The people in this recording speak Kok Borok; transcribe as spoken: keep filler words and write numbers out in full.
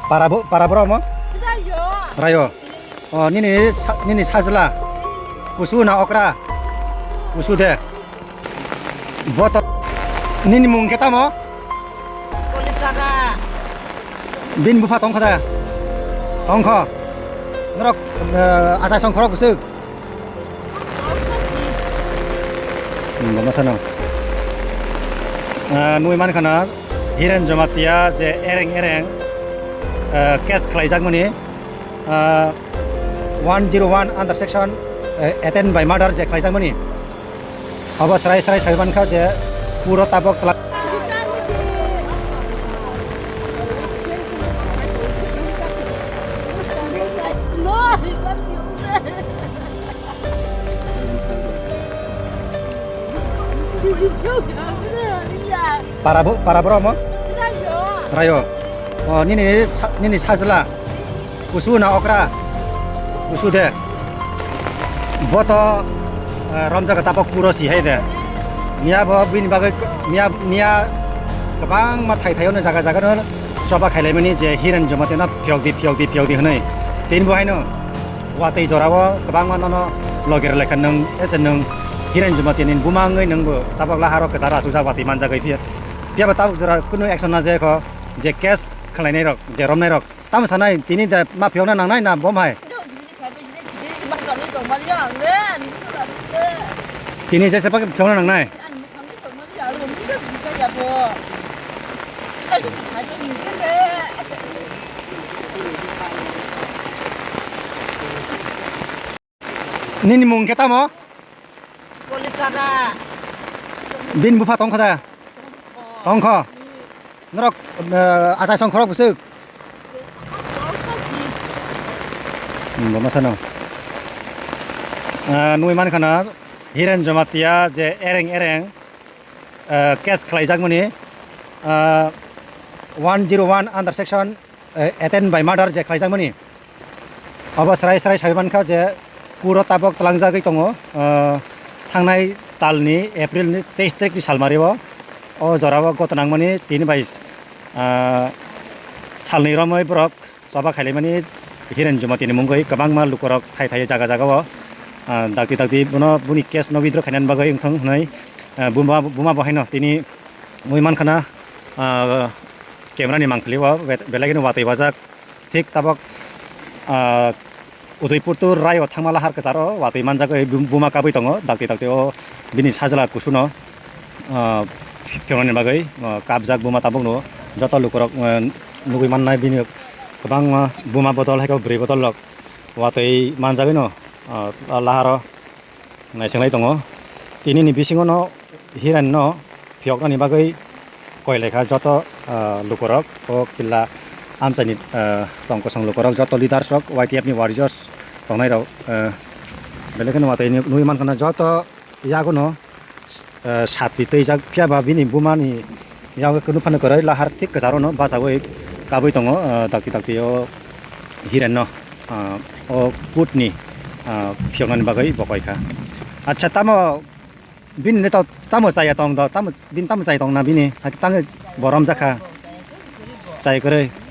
Para bo-, para borok mo? Rayo. O, nini sa-, nini sajla. Kusu na okra? Kusu de. Boto. Nini mung khe tamo? Bini bupha tongkha da? Tongkha. Norok, eh, achai song khorok bwswk? Hmm, bo masano. Eh, nui mankha na Hiren Jamatia je ereng ereng, eh, case khlaijakmani, eh, one zero one under section, eh, attempt by murder je khlaijakmani. Abo srai srai sai mankha je puro tabok twla. Para bo-, para borok mo? Rayo. O, nini sa-, nini sajla. Kusu na okra? Kusu de. Boto, eh, romjaga tabok puro si hai de. Miya bo bini bagwi, miya, miya kwbangma thai thaio no jaga jaga no choba khailaimani je Hiren Jamatia no phiyok di, phiyok di, phiyok di hwnwi. Tini bo haino watwi jorao kwbangma nono logi rwlaikha nwng, ese nwng Hiren Jamatia ni buma wngwi nwngbo tabok laharo kwcharo achukjak watwi manjagwi phiya. Phiya bo tabok jora kunu action najaya kho je case khwlainai rok, je romnai rok. Tamo sanai, tini da ma phiyokna nangnai na bom hai? Tini jesa phiyokna nangnai? Nini mung khe tamo? Bini bupha tongkha da? Tongkha. Norok, eh, achai song khorok bwswk? Hmm, bo masano. Eh, nui mankha na Hiren Jamatia je ereng ereng, eh, case khlaijakmani, eh, one zero one under section, eh, attempt by murder je khlaijakmani. Obo srai srai sai mankha je puro tabok tlangjagwi tongo, ah, thangnai talni April ni teis tarikni salmario. O jorao goto nangmani tini bai, ah, salni romwi borok choba khailaimani Hiren Jamatia ni mungwi kwbangma lukurok thai thai jaga jagao, ah, dakti dakti bono boni case no withdraw khainani bagwi wngthang hwnwi, ah, buma, buma bo haino tini ui mankha na, ah, camera ni mangpili o be-, belai kheno watwi wajak. Thik tabok, ah, Udaipur to Rayo thangma lahar kwcharo watwi manjak, eh, bum-, buma kabwi tongo, dakti dakti o bini sajla kusuno, ah, phiyoknani bagwi, ah, kapjak buma tabukno. Joto lukurok, ah, nugwi mannai bini kwbangma buma bodol hai khe bwrwi bodol rok watwi manjagwino, ah, laharo. Naisinglai tongo. Tinini bisingo no Hiren no phiyoknani bagwi koilaikha joto, ah, lukurok, o killa amchaini, ah, tong kosong lukurok, joto leaders rok, Y T F ni warriors tongnai rok, ah, belai kheno watwi nugwi mankha na joto yago no, ah, sati twijak phiya ba bini buma ni yago kunu phano kwrwi lahar thik kwcharo no bachawi kabwi tongo, ah, dakti dakti o Hiren no. Ah, o court ni, ah, phiyoknani bagwi bo koi kha. Acha, tamo bini ne to tamo chaya tong do, tamo bini tamo chaya tong na bini, hai tang bo romjak kha. Chai kwrwi.